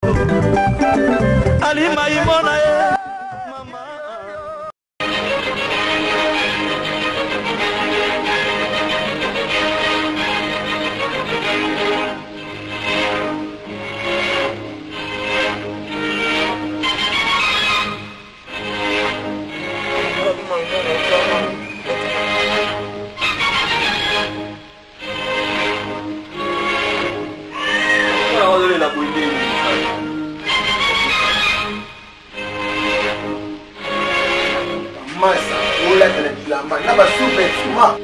Alima imona ye mama. Masa olata na bilamba na ba sous-vêtements.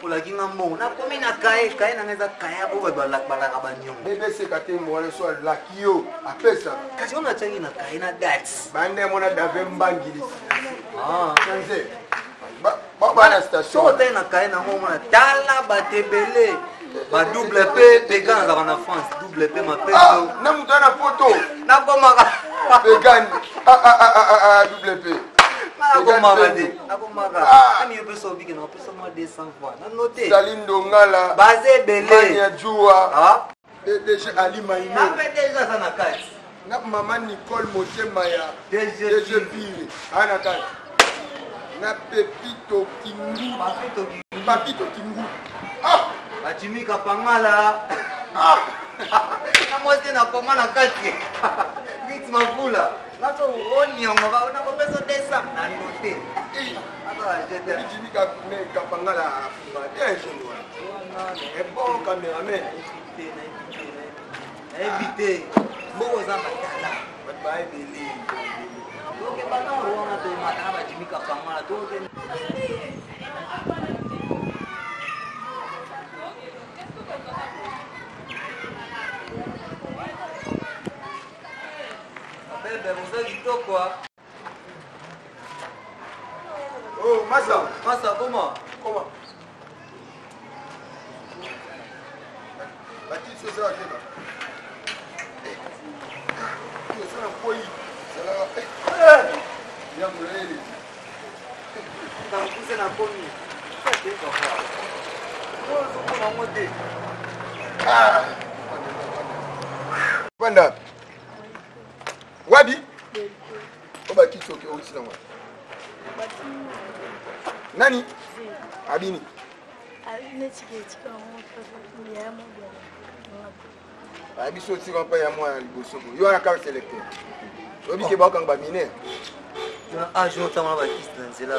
Olaki nga mbongo, nakomi na kaye. Kaye nanga eza kaye oyo bato balaka baniongo. Bbc Katembo wana so alaki yo apesa. Kasi wana atiaki na kaye na date. Bande mona Dave Mbangili. Ah. Sanze. Ba ba na station. Soki otali na kaye nango omona tala bato ebele. Ba double P Pegan azalaka na France, double P mapeso. Ah, na moto na poto. Nakomaka. Pegan. Ah ah ah ah ah double P. Nakomaka te. Nakomaka. Ami yo pesa obike na pesa mwa 200 fois. Na note. Sali Ndongala. Baze ebele. Mania Jua. Ah. PDG Ali Maino. Na PDG aza na kati. Na mama Nicole Motema ya DG DG Pire. Ana kati. Na Pepito Kingu. Papito Kingu. Papito Kingu. Ah! Bajimi Kapangala. Ah! Na mwasi na koma na kati. Vite Mavula. Naso oniongo ba na kopesa 200 na note. Jimmy Kapangala bien jeune wana. Un bon cameraman. Nayebi te. Mboko eza matala. Bato baebele. Toke bana wana tomata na bajimi Kapangala toke. Bebe, boza kitoko. Oh, Massa. Massa, comment? Comment? Bakiti oza wakeba. Oza na nkoi. Zalaka. Ya molele. Nakuse na komi. Ozomona yango te. Vanda. Wabi? Obakiti oke outi nango. Nani? Abini. Biso otika mpa ya mwana liboso boye. Yo wana carte électeur. Oyebi ke bakokanga bamine. Age otanga bakisi na nzela.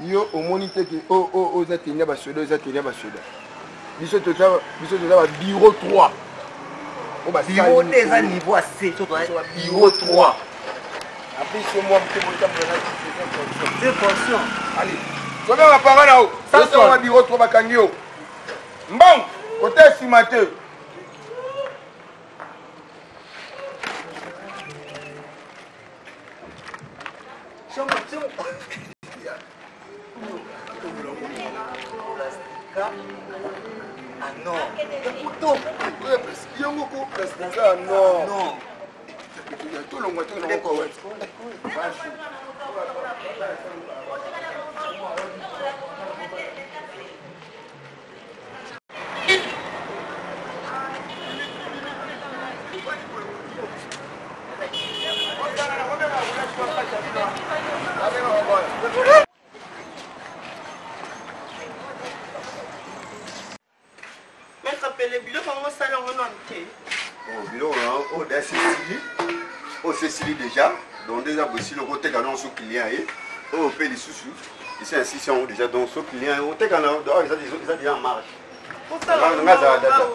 Yo omoni te ke oza tenia basoda, oza tenia basoda. Biso toza ba bureau 3. Bureau te eza niveau ya C, to toza bureau 3. Après ce mois, moto botambola na kisi, c'est fonction. Allez. Soki ba parents na yo, soki ba bureau 3 bakangi yo. Mbongo, kote nsima te. Ah non. Yango ko plastika non. Non. Tolongwa tolongwa kwa wapi? Maître Pele, biloko yango osala yango nanu te. Oh, biloko yango oyo da sesili, oyo sesili déjà, donc nde eza boye esili okoteka nango so client ye, oyo mpe lisusu esi na sisi yango déjà, donc so client ye oteka na donc eza déjà en marche. Osala Nga- nga azala data.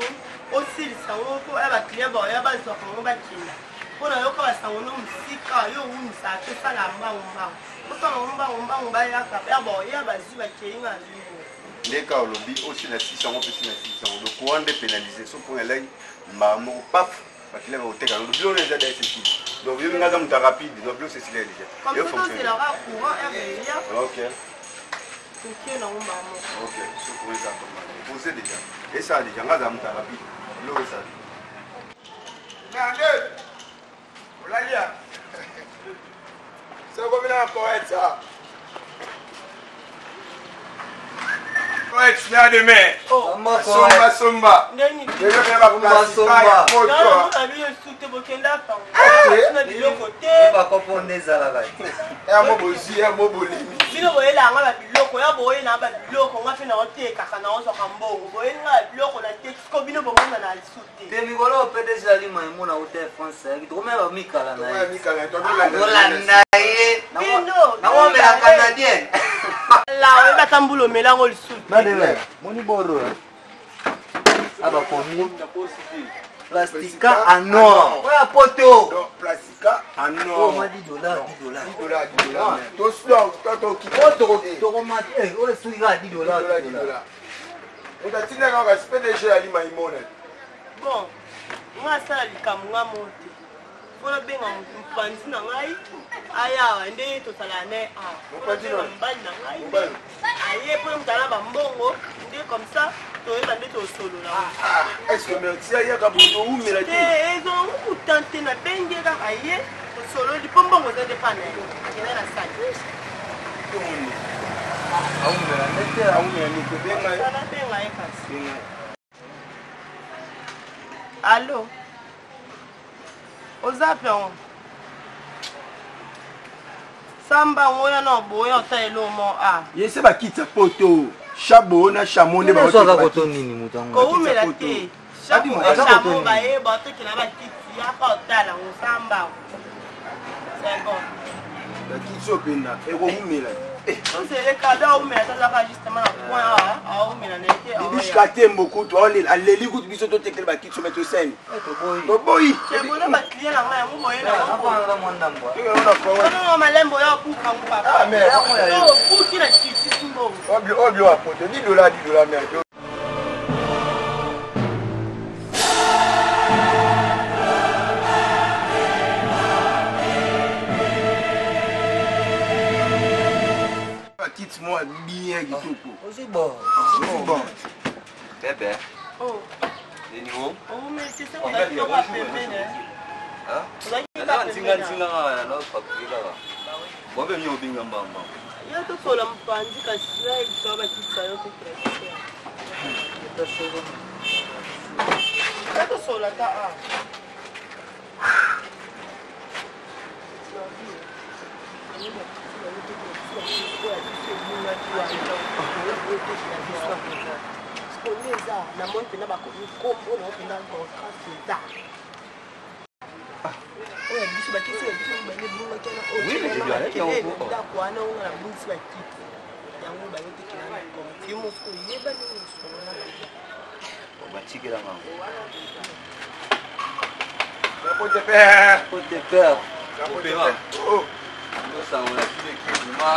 osilisa yango mpo ya baclient baoya bazwaka yango bakenda. Mpo nayoka basango no mosika yo owumisaka te, sala mbangu mbangu. Osala yango mbangu mbangu bayaka ya baoya bazwi bakei nga azwi mbongo. Nde kaka olobi osi na 6 yango mpe si na 6 yango. Donc courant nde pénalisé. So courant elaki mbala moko paf bakila bakoteka yango. Biloko eza da esesili. Donc yo nga aza moto ya rapide. Donc biloko esesili ya déjà. Comme Yo ça fonctionne. tozelaka courant heure eya Ok. tokie nango mbala moko. Ok. So courant eza pas mal. Posé déjà. Esala déjà nga aza moto ya rapide. Biloko esala. Nande olalia sokomina poeta poete na demain. Oh, Somba somba. ndeni Lelo mpe baplastika ya poto. naomona bino esu te bokenda Ok. pango biloko te. Bakopo nde ezalaka. Ya mo bozwi ya mo bolimi. Bino boyelanga babiloko ya boyelanga babiloko nga mpe naotekaka naozwaka mbongo boyelinga babiloko na te siko bino bomona na lisu te. Te mikolo oyo PDG alima emona uta ya France ayaki tokomela bamikala na Tokoya ye. mikala tolanda. Tolanda ye. Bino, Nakomela bino. canadien. La oyeba ata mbula omelango lisu te. Madele, moni boro. Abakomi plastika en or. Oya poto. Donc plastika en Oh, or. ma 10 dollars, 10 dollars. 10 dollars, 10 dollars. Toslo tokita. Oyo tokoma eh oyo soki kaka 10 dollars, 10 dollars. Moto atindaka kasi PDG alima imona. Bon, nga asala likambo nga mo te mpo nabenga mopanzi na ngai ayawa nde tosalaka na ye awa. Mopanzi Nabenga nani? mobali na ngai Mobali. Aye mpo moto ana bambongo nde comme ça toyeba nde tosolola. Ah, est-ce que merci ayaka boto umela te te? Ezongo kutan te nabengi ye kaka ye tosololi mpo mbongo eza nde mpa na ye akenda na sali. Tomoni. Aumela nete. Aumela nete benga ye. Nabenga ye kasi. Benga ye. Allo, oza mpe yango samba yango oya na oboya ota elomo a Ye se bakiti ya poto. Chabo na chamo nde Nyonso aza baoteka koto bakiti. nini moto yango. Kowumela poto. te. Adi mo, aza chamo koto nini? Bayeba otokela bakiti yaka otala yango samba yango c'est bon. Bakiti oyo mpenza ekowumela. Tozele kado aumela tazaka justement na point awa aumela na ye te. Bibish Katembo kutu aolela aleli kutu biso totekele bakiti me toseni. Eh, toboyi. Toboyi. Cebona baclient na ngai yango boye nango. Apana mwa ndambo. Tokende na forêt. Onono malembe oyo abuka ngo Ah, papa. mais. Obuki na kiti mbongo. Oyo bilo ya poto 10 dollars 10 dollars mais bakiti mwa bien kitoko. Ozwi bo. Bon. Bebe, Oh. de niveau. Oumeli te se ozalaki kaka pembeni. Hein? Ozalaki Naza kaka nzinga pembeni. nzinga kaka na papier kaka. Bombe mi obinga mbamba. Yo tosola mopanzi kasi nayebisa bakitisa yo tokelakisa ya tosola ta a komi eza namoni mpena bakomi kombo na mpena Gontran César oyo biso bakisi oyo biso mibale ebungaki Oui, mais j'ai vu avec yango. wana ndako wana onga nabungisi bakiti yango bayotekela na komite yo mosiko oyeba ndenge lisolo na bango. Batikela ngango. Pote père. Kote père. Opéra. Oh. Tosango na biso ekima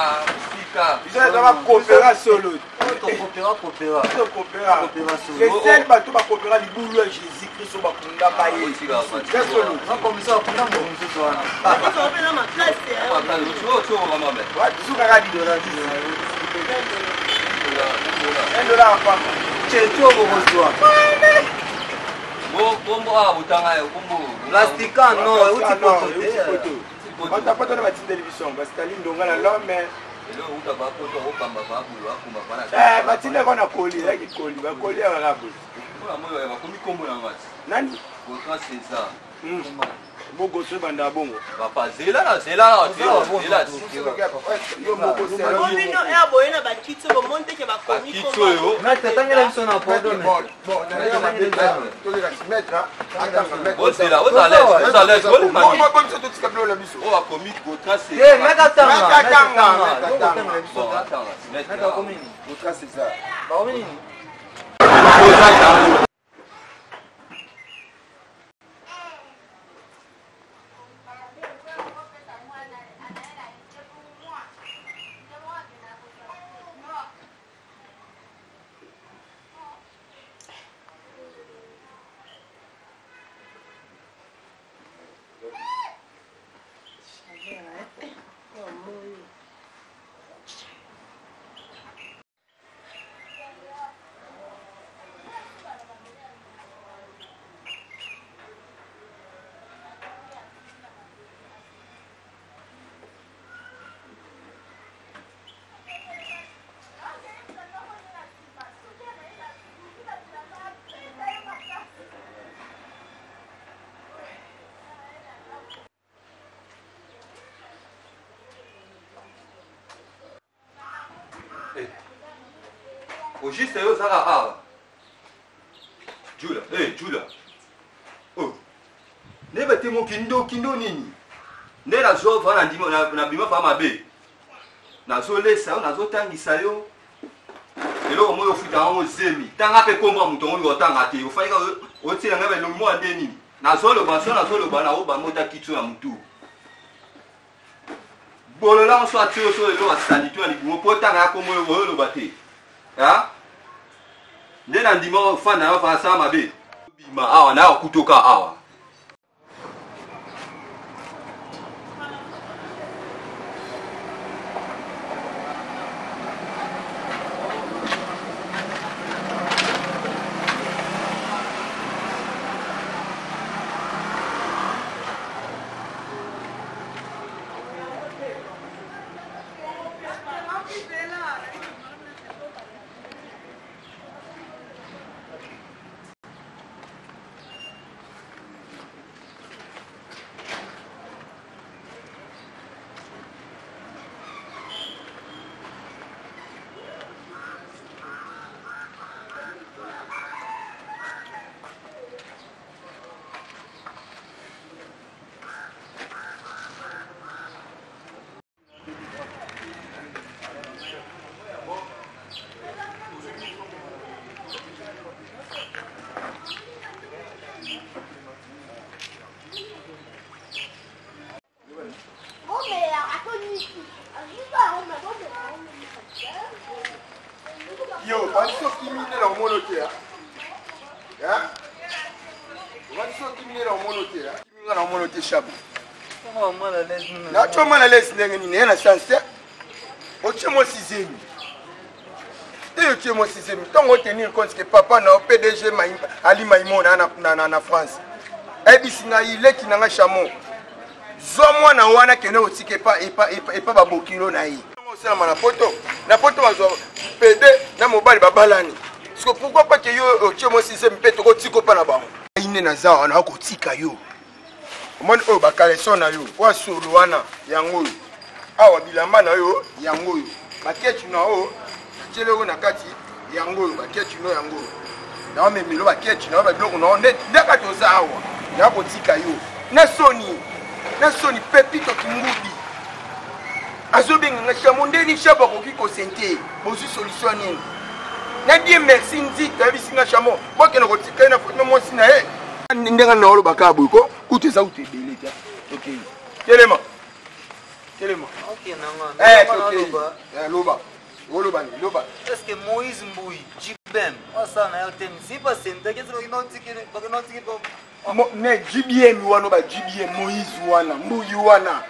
sika. Biso eza bakopera solo. Tokopera kopera. Biso kopera. Kopera solo. Les seuls bato bakopera libulu ya Jésus Christ oyo bakundaka ye. Otika Eza solo. Nakomisa kuna mbongo mosusu wana. Biso mpe na makasi. Sukaka 10 dollars. 1 dollar ya pamba. Checho bokozwa. Kombo awa botanga ye kombo. Plastika non, euti poto Euti te. poto. Bato poto nde batindeli biso basitali ndonga na l'homme. Eloko uta bapoto okamba babulu akumba bana. Eh, batindaki na koli ezalaki koli bakoli ya kaka boye. Mpona moyo bakomi kombo na ngati. Nani? Gontran César. Bogoso ebanda ya bongo. Papa zela na zela na zela zela. Yo moko. Bino ya boye na bakiti oyo bomoni teke bakomi. Bakiti oyo. Maître, tangela biso na pordo. Ozela ozala ozala olema. Totika biloko na biso. Oyo bakomi Gontran Eh, César. maître atanga. Maître atanga, Maître maître atanga. atanga. Bon, attends, Maître maître. akomi nini? Gontran César. Bakomi nini? Au juste yo ozaka awa. Jula, eh hey, Jula. Oh. Neba te mo kindo kindo nini? Nde nazo va na ndima na, na bima fa mabe. Nazo lesa yo, nazo tangisa yo. Eloko moyo ofuta yango zemi. Tanga pe kombo ya moto yango otanga te. Ofai ka otiela ngai elongi mwa nde nini? Nazoloba so nazoloba na oba mota kitso ya mutu. Bolola ngo so atie yo so eloko asalite ya libumu po otanga ya kombo oyo oloba te. Ha? Nde na ndima ofanda na yo fa asala mabe. Bima awa na okutoka awa. Yo, basi okimi nde na omono te ah. Basi okimi nde na omono te ah. Nga na omono te shabu. Na mal à l'aise ndenge nini na chance te. Otie mwasi zemi. Te otie mwasi zemi. Ntango otenir compte que papa na PDG Ali Maimona na, na, na, na France. Ayebisi ngai leki na ngai Chamo. Zwa mwana wana kende kotika epa, epa, epa, epa babokilo na ye. Osalama na poto. Na poto bazwa PD na mobali babalani. Siko pourquoi pas que yo otie mwasi zemi mpe tokotika opa na bango. Ngai nde naza wana nakotika yo. Omoni oyo bakaleson na yo oyo solo wana yango oyo awa bilamba na yo yango oyo bakeci na oyo natieli oyo na kati yango oyo bakeci no yango oyo naomemelo bakeci na yo babiloko na yo nde ndaka toza awa nakotika yo na soni na soni pepito kingubi azobenga nga shamo ndeni shabo akoki kosente bozwi solution nini na die merci nzita ayebisi nga shamo bokende kotika ye na foto na mwasi na ye ndenge na oloba kaka boye ko kutu eza kutu ebele te tokei telema telema eh, loba oloba nini loba est ce que moïse mbui jibem asala na yo te mzipa senta kesi bakenda otikeli ne gbm wana ba gbm moïse wana mbuyi wana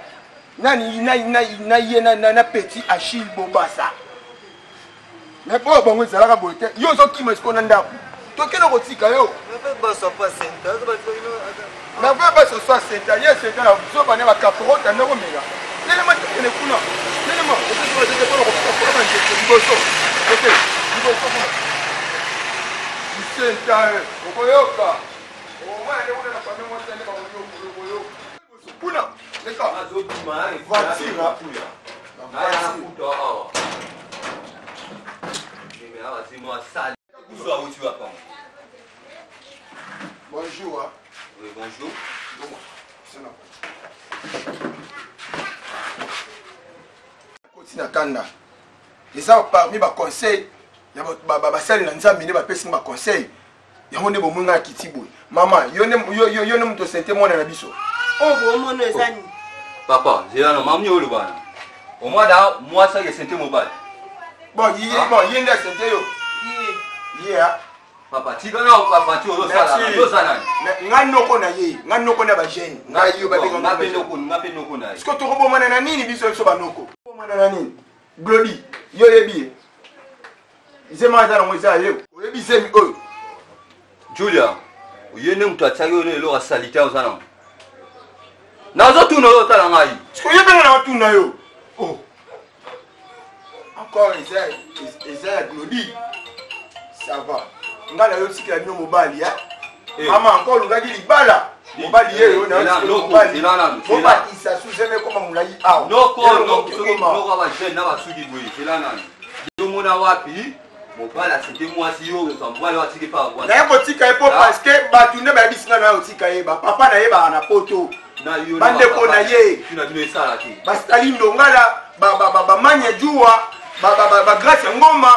nani na ye na petit achille bobasa mais oyo bango ezalaka boye te yo ozokima sikoyo na ndako tokende kotika yo nave baso so asenta ye senta na zoba na bakaporota ndako mela telema tokende kuna telema mpona kopona banzete liboso oke liboso kuna senta okoyoka omwana nde kuna na fami mwasi nde bakoyoka okoyoka kuna leka voiture Bonjour. Hein. Oui, bonjour. Koti na kanda. Eza parmi ba conseil ya basali na Nzambe nde bapesi nga ba conseil. Yango nde bomoi nga akiti boye. Mama, yo nde yo, yo, yo nde moto osente mwana na biso. Oyo bomona eza nini? Papa, zela na mami oyo lobana. Omwana mwasi ake sente mobali. Bon, ye, ah. bon, ye nde asente yo. Ye. Ye ah. Papa, tika na aventure ozo sala. Ozo sala nani? Nga noko na ye, nga noko na ba jeune. Nga yo ba benga nga pe noko, nga pe noko na ye. Siko tokobomana na nini biso biso ba noko? Bomana na nini? Glody, yo yebi ye. Zemi aza nango eza ye. Oyebi zemi oyo? Julia, ye nde moto atiaki yo na eloko ya salite oza nango. Nazotuna oyo otala ngai. Siko ye mpe na otuna yo. Oh. Encore eza eza ya Glody. Ça va. Ngai na yo tikela bino mobali ya. Eh. Mama encore olukaki libala. Mobali ye yo na yo mobali. Bobatisa suzeme ekoma molai awa. Noko noko soki noko ba jeune na basuki boye. Zela nanu. Yomona wapi? Mobali aseke mwasi yo ozwa mobali oyo atiki pa mwasi. Naye kotika ye mpo parce que bato nde bayebisi nga naye otika ye bapapa na ye baa na poto bandeko na ye basitali ndongala bamanya juwa bagrace ya ngoma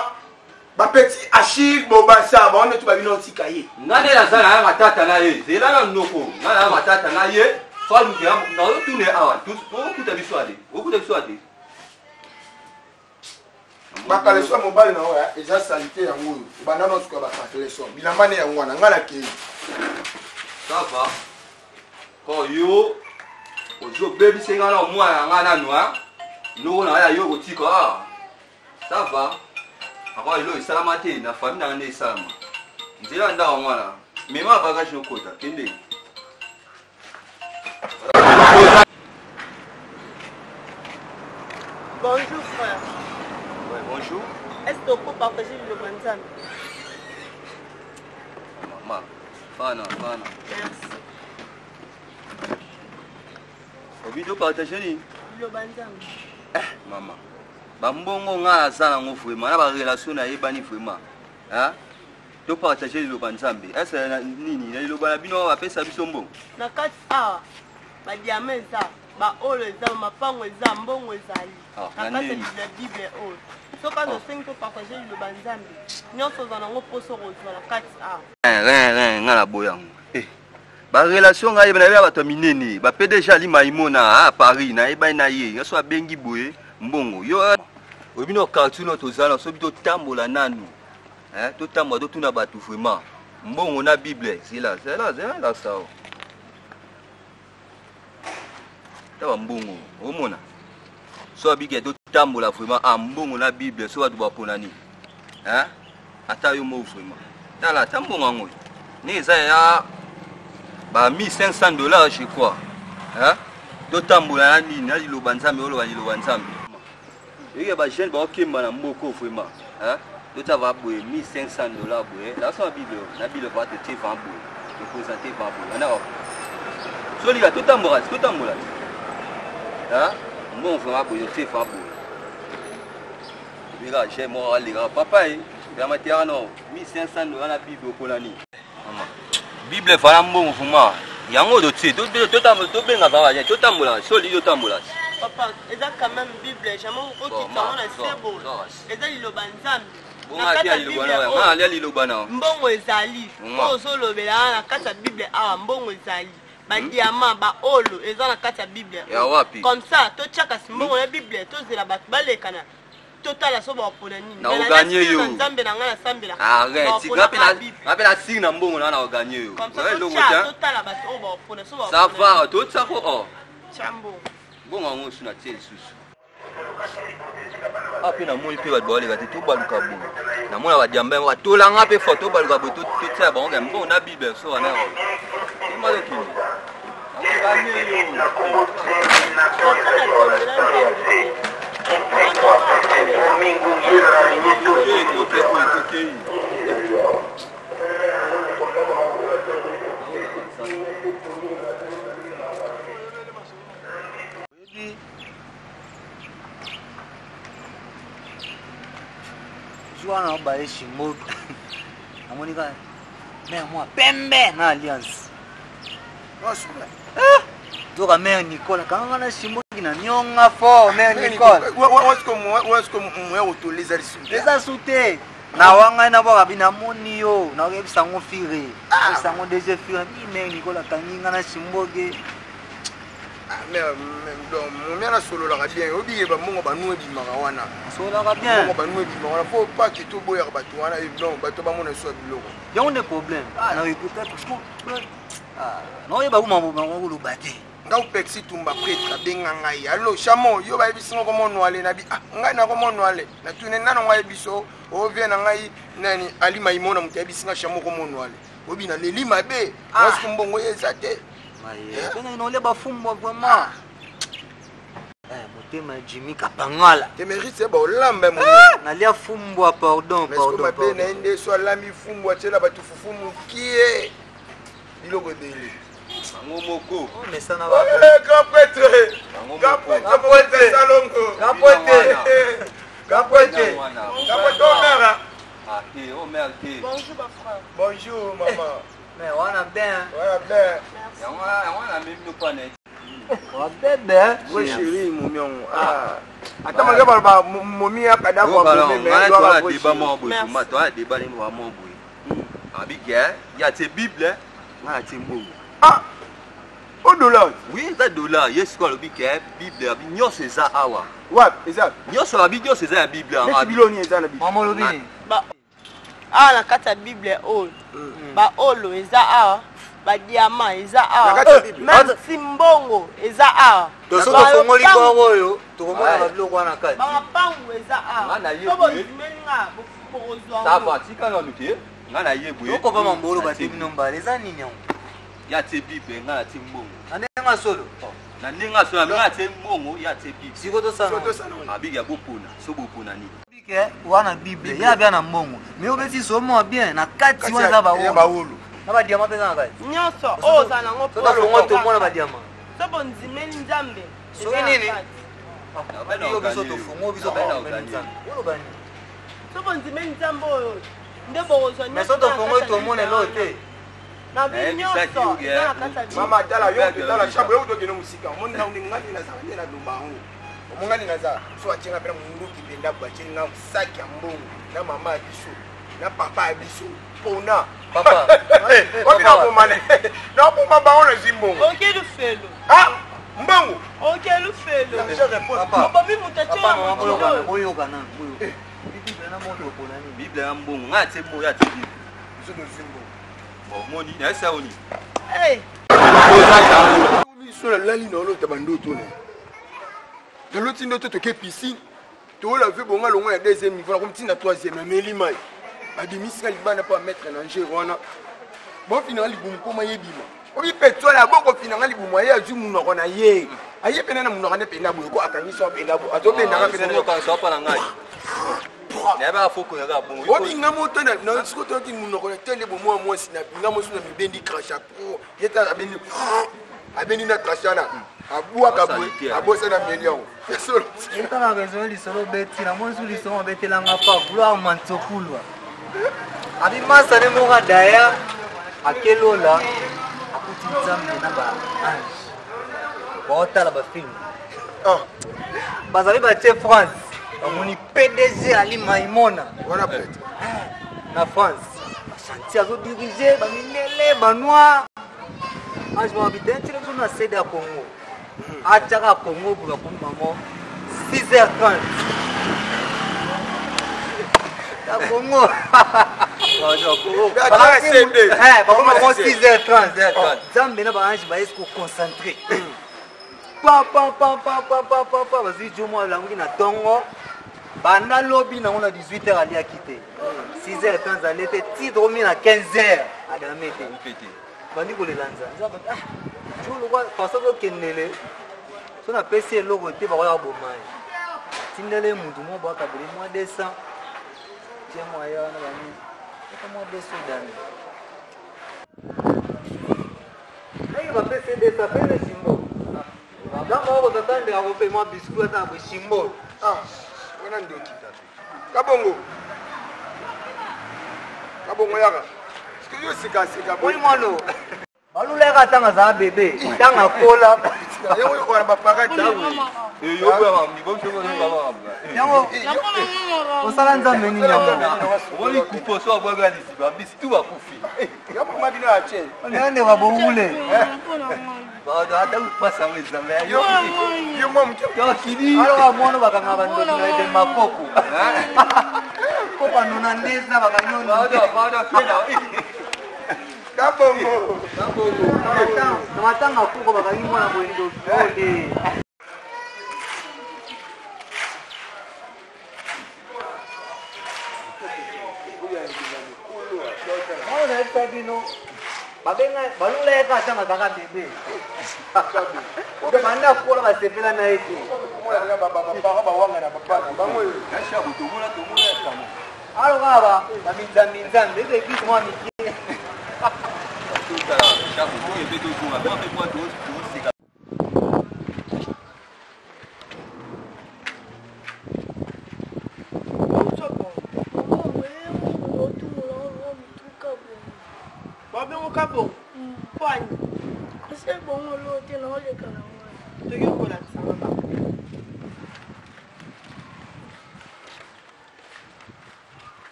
bapetit achille bobasa bango nde to babino otika ye. Nga nde naza na ya matata na ye, zela na noko nga na ya matata na ye faluke nazotuna awa okuta biso ade okuta biso ade. Bakaleso ya mobali na oyo eza salite yango oyo obanda na osuka bakaleso bilamba ne yango wana ngai nakei. Ça va ko yo ozwi obebisi ngai na mwana na ngai nanu noko na ngai ya yo kotika ah ça va akwa elo esalama te na famille na ngai nde esalama nzela ya ndako yango wana mema bagage nokota kende. Bonjour frère. Ouais, bonjour. Est-ce que tu peux partager le Nzambe? Maman, fana, fana. Merci. Obi to partager nini? Liloba Nzambe. Eh, mama. Bambongo nga aza nango vraiment na ba relation na yebani vraiment. Hein? To partager liloba Nzambe. Est-ce nini na liloba na bino awa bapesa biso mbongo? Na kati awa ba diamant eza, ba olo eza, mapango eza, mbongo ezali. Ah, na kati ya Bible oyo. Soki azo sengi to partager liloba Nzambe, nyonso oza nango poso kozwa na kati awa. Rien, rien, nga na boya yango. Eh. Ba relation nga yeba na yeba bato ya minene, ba PDG Ali Maimona à Paris, na yeba na ye, nga so abengi boye mbongo. Yo oyebi no quartier no tozala, soki totambola nanu. Eh, totambola totuna bato vraiment. Mbongo na Bible, zela, zela, zela la sao. Taba mbongo, omona. So abiki totambola vraiment ah mbongo na Bible, so bato bapona nini? Hein? Ata yo mo vraiment. Tala ata mbongo yango. Ni eza ya ba 1500 dollars je crois. Hein? Totambola na nini? Na liloba Nzambe, oloba liloba Nzambe. Yoki ba jeune ba okemba na mboko vraiment. Hein? Tota va boye 1500 dollars boye. La so Bible, na Bible va te tie va boye. Te présenter va boye. Ana Solika totambola, totambola. Hein? Mbongo vraiment boye tie va boye. Bika j'ai moko aleka papa ye ya matière no 1500 dollars na Bible opona nini? Mama. Bible efala mbongo vraiment. Yango totie tobenga vaka totambola soli totambola. Papa, eza quand même Bible, jamais okokita yango na sebo. Eza liloba Nzambe. Bonga atia liloba na nga alia liloba na. Mbongo ezali. Oyo ozolobela na kati ya Bible awa mbongo ezali. Ba diamant, ba olo eza na kati ya Bible. Ya wapi? Comme ça, totiaka mbongo na Bible, tozela bato balekana. Totala so bakopona nini. Na oganye yo. Nzambe na ngai nasambela. Arrête, nga pe na signe na mbongo na na oganye yo. Comme ça, totala bato oyo bakopona so Ça va, totia ko oh. Tia mbongo. Mbongo yango su na tie lisusu. Ah pe namoni pe bato baoleka te tobaluka boye. Namona badiamba yango batolanga pe fort tobaluka boye totia bango ya mbongo na Bible so wana. Emalokende. Nakoganye yo. Jour wana obaye shimoto namoni kaka mare mwa pembe na alliance toka mare Nicole akanga na shimoki na nionga fort mare Nicole eza su te na wangai na bwaka bi namoni yo nakoyebisa yango fire oyebisa yango dg fire bi mare Nicole akangi nga na shimboke. Momia nasololaka bien oyebi ye bambongo banu ebimaka wana nasololaka bien mbongo banu ebimaka wana po pake toboyaka bato wana donc bato bamona biso ya biloko yango nde problème na regrette parce que naoyeba kuma koloba te. Nga upexi tumba prêtre abenga ngai allo chamo yo bayebisi nga komonwale na bi ah ngai nakomonwale natune nano ngai yebiso ovie na ngai nani Ali Maimona moto ayebisi nga chamo komonwale obi na leli mabe mwasi mbongo ye eza te. Bengaki na olia bafumbwa vraiment. Motema ya Jimmy Kapangala. Te mérite ba olamba mo. Nalia fumbwa pardon pardon. Mais mabe na ye nde so alambi fumbwa tiela bato fufu mokie. Biloko ebele. Bango moko. Oh, mais ça na ba. Grand prêtre. Grand prêtre. Grand prêtre Salongo. Grand prêtre. Grand prêtre. Grand prêtre Omera. Ah, te o mare te. Bonjour ba frère. Bonjour maman. Mais wana bien. Wana bien. Yango wana namemi no mpa na ye. Wa bebe. Vrai chéri momi yango. Ah. Ata malgré baloba momi ya cadavre abomi mais toala débat moko boye toma toala débat nini wa moko boye abike ye atie bible nga natie mbongo. Ah, o dollar. Oui, eza dollar. Ye sikoyo alobi ke bible abi nyonso eza awa. Wapi eza? Nyonso abi nyonso eza ya bible. Neti biloni eza na bible. Mama olobi nini? Awa na kati ya bible oyo baolo eza awa, badiama eza awa, Na kati ya Bible. même si mbongo eza awa. To soki tofongoli koro oyo tokomona babiloko wana kati. Bamapangu eza Nga awa. na ye So boye. bondimeli nga, bokozwa Ça yango. va, tika nanu te. Nga na ye boye. Tokopa mambolo batemi no mbala eza nini yango? Ye atie bible, nga natie mbongo. Na ndenge ya solo. Na ndenge aso nga atie mbongo, ye atie bible. Sikoyo tosala. Abiki ya bopona, so bopona nini? Bike wana bible ye abia na mbongo mais obeti somo bien na kati wana eza Ya baolo baolo. na badiama mpe eza na kati. Nyonso oyo oza nango. So tofongo tomona badiama. So bondimeli Nzambe eza Soki na nini? kati. Yo biso tofongo biso Nabena nzambe oloba nini? So bondimeli Nzambe oyo nde bokozwa. Mais so tofongo tomona eloko te. Na bi nyonso eza na kati ya Bible. Mama tala yo tala chambre yo tokende mosika. Omoni na ngani nazala nde naloba yango. Omongani naza so atienga mpe na monduki mpenza boye atieli nga saki ya mbongo na mama ya biso na papa ya biso mpona Papa. obi naboma naboma bango nazwi mbongo. Oke lufelo. Ah, mbongo. Oke lufelo. Je réponds. Papa. Obomi moto atie Papa ya mama mokili boyoka oyo. boyoka nanu boyoka. Bible na mbongo topona nini? Bible ya mbongo, nga atie mbongo, ye atie bible. Biso tozwi mbongo. Omoni, nayebisa yo nini? Eh, Miso nalali na olota bandoto na naloti ndoto toke piscine tolave bonga longo ya deuxième niveau nakomi ntina troisième nameli mai babimisika libanda mpo amettre na ngere wana bofinanga libumu mpoma yebima obi petrole abokofinanga libumu aye azwi munoko na ye aye pena na munoko ne pena boye ko akangisi wa pena boye azobendanga pena na- Okanisa pa na ngai. Nayebaka fo koyaka bongo. obinga moto na siko toyoki munoko na tele bomwa mwasi na binga mosu na mibendi crachat po ye ta abendi abendi na crachat na abwaka boye abosa na meli yango solo. Etala raison lisolo obeti namoni su lisolo obetelanga pa gloire mantokulwa abimasa ne moko daya akelola akuti nzambe na ba ange baotala bafilme Ah, bazali batie France bamoni PDG Ali Maimona wana prêtre. Na France bachantier azodirige bamindele banoir ange babidentile biso na sede ya Congo atiaka Congo boye bakomi bango 6h30 ya Congo. Atiaka CD. Bakomi bango 6h30 nzambe na baange bayesi koconcentre pa pa pa pa pa pa pa pa bazwi jo mwa alanguki na ntongo banda lobi nango na 18h aliaki te 6h30 ale te ti tokomi na 15h adame te bandi kolela nzala nzambe ah jo lokwa façon tokendele so napesi eloko te bakoya koboma ye tindele mutu moko bakabele mwa 200 tie mwa ye wana bani eka mwa 200 dame ndenge bapesi ye 200 pene shimbo ntango moko tata ndeka kope mwa biscuit ata boye shimbo. Ah, wana ndoki kabongo kabongo yaka sike yo sekaseka. Oyi mwana balulaka ntango azala bebe ntango akola. Wana baparate. Yango osala nzambe nini yango? Omoni kupo so abwaka liziba mbisi tu bakufi. Ya mama bino ya tie. Nde babongule. Ata kupasa yango ezamba ya yo. Yo mwa moke. Tokili. Aloka mwana bakanga bandoki na ete makoko ko banona ndeza bakanyono. Kabongo. Na matanga koko bakangi mwana boye ndoki ole. Awa nayebisa bino babenga balula ye kaka ntango azalaka bebe banda kola basepela na ye te. Bapara bawanga na bapana bango oyo. Alo kaka baminzambinzambe eza eglise mwa mike. Babengo kabongo. Poani. Ese bongo lo te na oleka na wana. Toki kolakisa nga bango.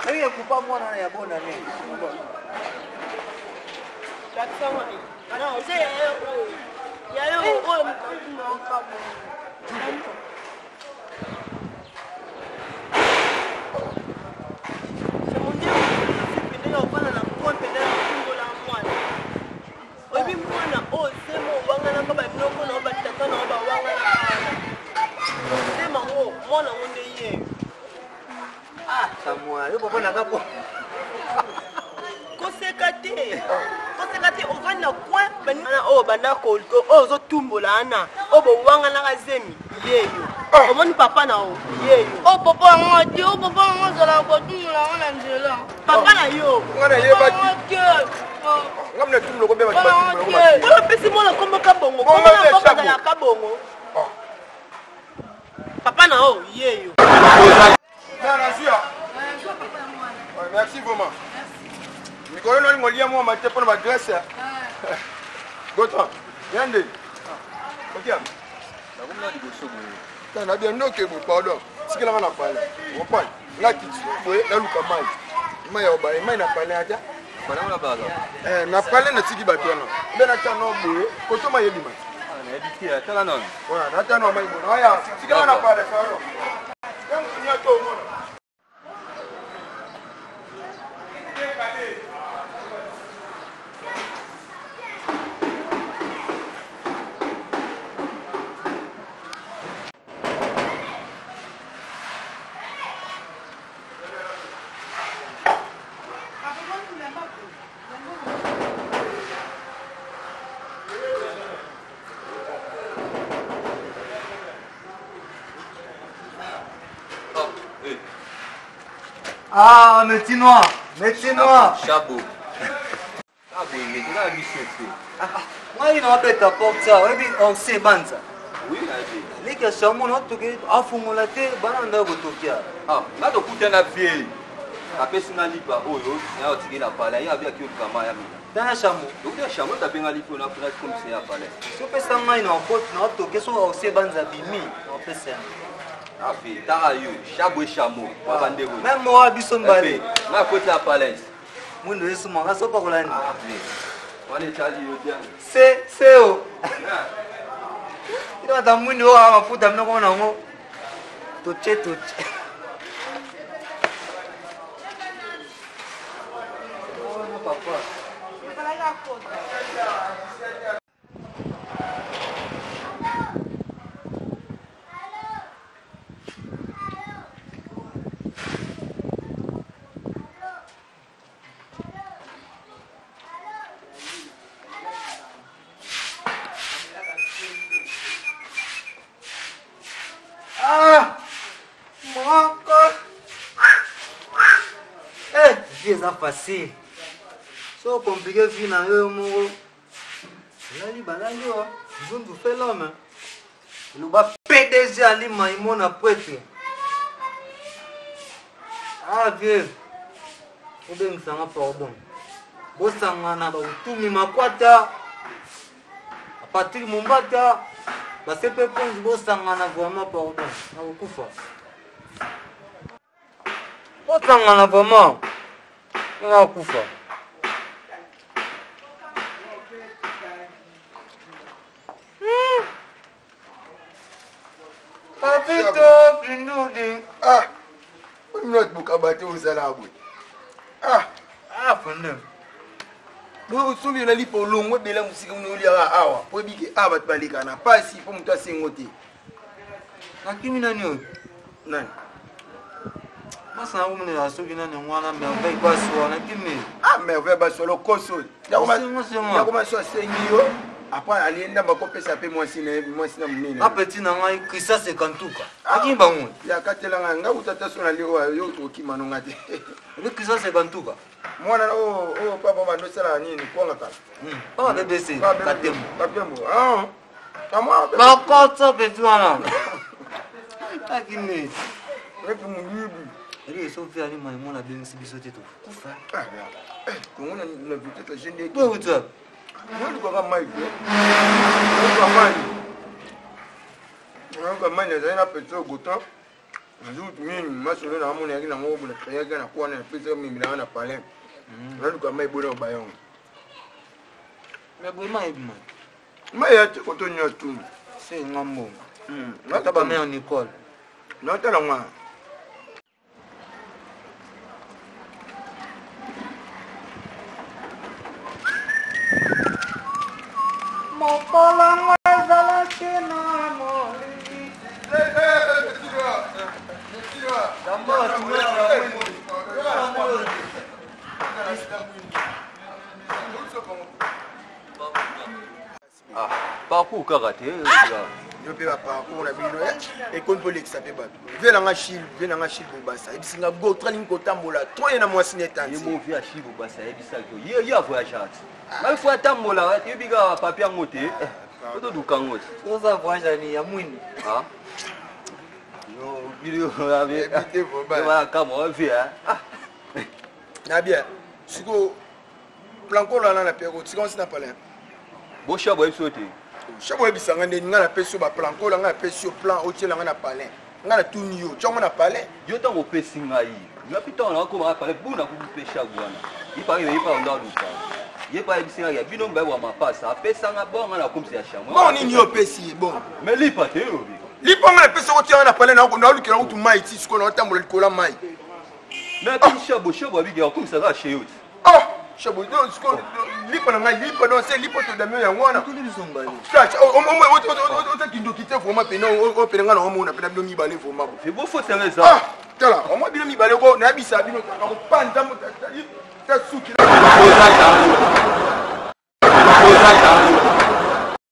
Oye kupa mwana na ya bona nini? Lakisa nga. Non, eza ya yo oyo. Ya yo oyo mokambi na kabongo. Oyebi mwana oyo zemo owanganaka banoko na yo batata na yo bawanganaka wana zema yango mwana yango nde ye. Ah, Samuel, yo papa naka po. Koseka te, koseka te, ovandi na coin banana oyo banda oyo ozotumbola wana oyo bowanganaka zemi yeyo. Omoni papa na yo yeyo. O papa yango te, o papa yango azalaka kotumbola yango na nzela. Papa na yo. Nga nayebaki. Te. Nga mna tumbulo ko beba tumbulo ko ba. Oyo opesi mwana kombo kabongo, kombo na papa azalaka kabongo. Papa na yo yeyo. Merci vraiment. Mikolo nani ngolia mwa mate pona ba grace. Gotra. Yande. Okia. Nakomona liboso boye. Tana bien ndoke bo pardon. Sikela nga na pale. Opale. Nga kiti boye naluka mai. Mai ya obale, mai na pale ata. Pale wana baza. Eh, na pale natiki bato wana. Mpe natya no boye, koto mai ebima. Nayebi te, tala nanu. Voilà, natya no mai boye. Aya, sikela nga na pale, pardon. Yango nyato omona. Ah, métier noir, métier noir. Chabo. Chabo, mais toza na biso te. Ngai na wabeta porte awa, oyebi orse banza. Oui, nayebi. Leki ya Shamo na otoki afungola te bana ndako kotokia. Ah, nga tokutana vie. Apesi nga lipa oyo, na otiki na palais, ye abi akiyoka mai ya mina. Tana Shamo. Tokuta Shamo tapenga lipa oyo na kuna komisa ya palais. Sopesa ngai na okoti na otoki so orse banza bimi na opesa yango. Afi, tara yo, Chabo et Chamo, kwa bandeko. Même moi biso mbale. Nga koti na palais. Mwindo yesu manga sopa kolani. Afi. Wana etali yo bien. Se se o. Ino ata mwindo oyo mafuta mnoko mona ngo. Toche toche. Oh, papa. Ah! Moko! Eh, vie eza facile. So compliqué vie na yo moko. Lali balali wa, nzunzu fait l'homme. Eloba PDG Ali Maimona prêtre. Ah vieux, obengisanga pardon. Bosangana bakutumi makwata. Patrick Mumbata, basepe konzi bosangana vraiment pardon. Nakokufa. Bosangana vraiment. Nakokufa. Papito Pindudi. Ah, oyo bokaba te ozala boye. Ah, Ah, funde. boye osombi na lipa olongo ebela mosika moni oliaka awa po ebike awa bato baleka na pasi mpo moto asengo te. Nakimi nani oyo? Nani? Basi nakomonela soki nani yango wana merveille basi wana nakimi. Ah, merveille baso lokoso. Sengo, sengo. Yakoma so asengi yo après alie ndambo akopesa mpe mwasi na ye mwasi na monene. Nga petit na ngai Christian Sekantuka. Nakimi bango. Ya katelanga nga kuta ata so nalie oyo yo okima nonga te. Obi Christian Sekantuka. Mwana oyo oyo papa bando osalaka nini kwanga kala. Papa BBC Katembo. Katembo. Ah. Kamwa. Bakota petit wana. Nakimi. Neti moyibi. Eli eso mpe ali maimona abengisi biso te tokufa. Kongo na vitesse jeune. Boye uti wapi? Nalukaka mai te. Naluka mai. Naluka mai nazali na petit goton. Nazutu mingi masolo na amona yaki nango bona créaki na kwana na pesa mimi na na palais. Naluka mai bona bayongo. Mais boye mai ebima. Mai ya te koto nyonso tunu. Se nga mbongo. Ata ba mère Nicole. Natala ngwana. Mokolo ngo ezalaki na molili. Ah, parcours kaka te. Yo mpe baparcours na bino ekomi mpo olekisa mpe bato. Vie nanga Chile, vie nanga Chile Bobasa ayebisi nga Gotra alingi kotambola trop ye na mwasi ne tanti. Ye mo vie ya Chile Bobasa ayebisaki yo. Ye ye a voyage ati. Ngai fo atambola yebi kaka papier yango te. Otoduka yango te. Oza voyage ni ya mwini. Ah. Yo bino abe. Kama vie. Ah. Na bien. Siko Planko wana na Pierrot, tika onsi na palin. Bo shabo yebiso te. Shabo yebisa nga nde nga napesi yo ba planko la nga napesi yo plan otiela nga na palin. Nga natuni yo, tia ngo na palin. Yo ntango opesi ngai, nga mpe ntango nakokoma na palin, buna kuku mpe shabo wana. Ye pa ye pa ndo aluka. Ye pa yebisi nga ya bino mbaye wa mapasa, apesa nga bon nga na komisi ya shamo. Bon nini yo opesi ye bon. Mais lipa te elobi. Lipa nga napesi yo otia nga na palin na naolukela kutu mai ti sikoyo naotambola likolo ya mai. Mais apesi shabo, shabo abiki akomisa kaka chez yo ti. Ah! Shabo, donc sikoyo lipa na ngai lipa donc se lipa todami yango wana. Oza kindoki te vraiment pena oyo pena ngai na omona pena bino mibale vraiment. Ah! Tala, omoi bino mibale ko nayebisa bino nakopanza ta suki. Oza dango.